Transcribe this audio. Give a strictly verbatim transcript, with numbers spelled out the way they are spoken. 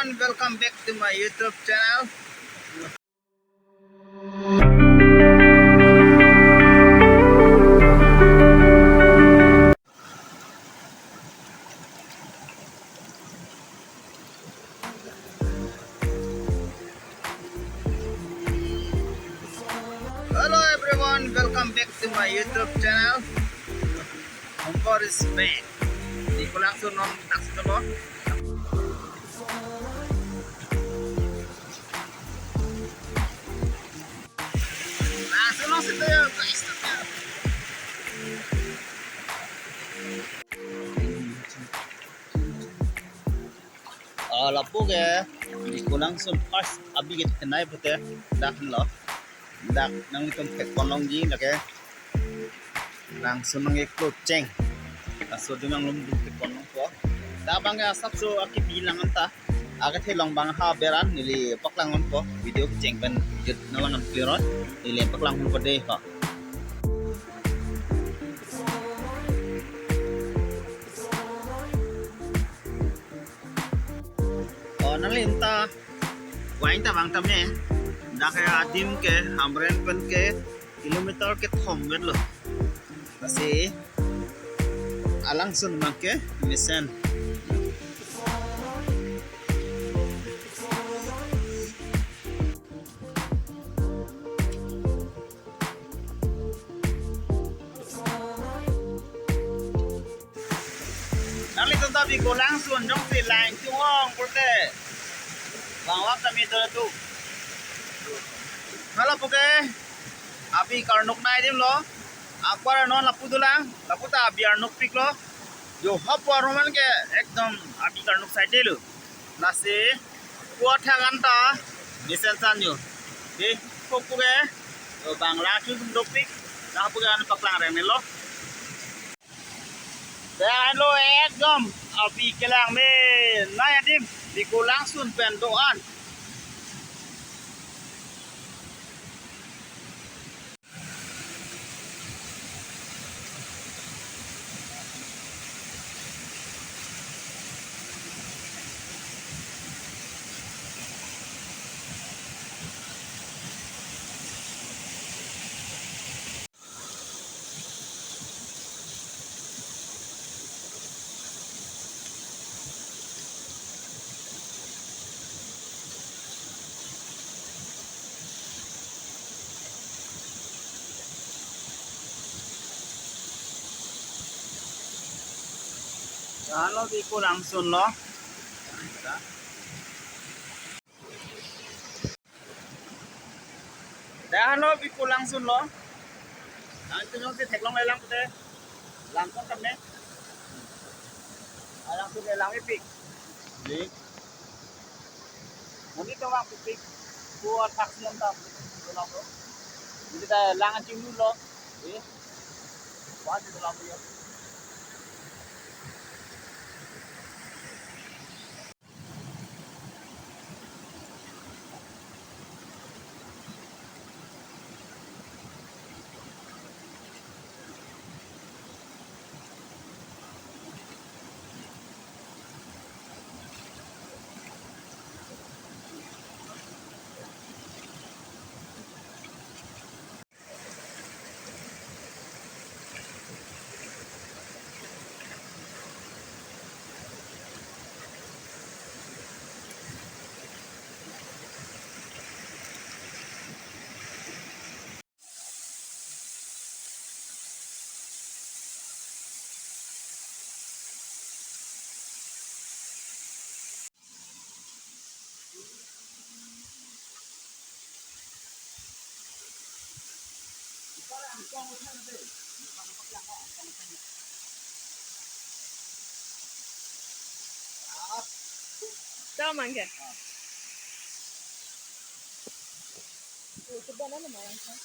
And welcome back to my YouTube channel. Hello everyone, welcome back to my YouTube channel. Humper is back. Di Kolangsun non taksi dolo. Langsung langsung tayo, guys. Ah, lapu ke, di Kolangsun first abi kethenei pute, dak lo. Dak nanglitum thekpon longji, lake. Langsun nang-e close cheng. Laso dun nanglitum thekpon longpo. Dak abang ke asapso akibi lang anta. Akethe along abang ha beran neli paklang ponpo. Video kecheng pen jut nanglang clear on. Neli paklang ponpo dei ho. Oh, nangli anta wine ta vang tame. Dak ke adim ke Hamren pen ke kilometer kethom vet lo. Lasi alangsun abang ke mesen. Nanglitum ta Biko Langsun jongsi lang chunghong pulote, bang vak tame do tu. Hala pu ke abi karnuk nai adim lo. Akbar non lapu dolang, lapu ta abi arnuk pik lo. Jo hapu aroman ke ekdom abi karnuk side lo. Lasi pu athak anta mesen san jo. Dei, hapu ke, jo bang lang chunghong dopik, lapu ke an paklang reng nelo. Dei lo ekdom abi kelang menei adim, Biko Langsun pen do-an. Hala Biko Langsun lo. Dah lo Biko Langsun lo. Langsun lo si theklong lelang pute. Langkon kami. Langsun lelang ipik. Ni. Muni to bang pipik. Pu athak siam tam. Dolang lo. Ni ta lang chinglu lo. Ni. Wan dolang lo. Tama ke. Oh, coba nana malang kan.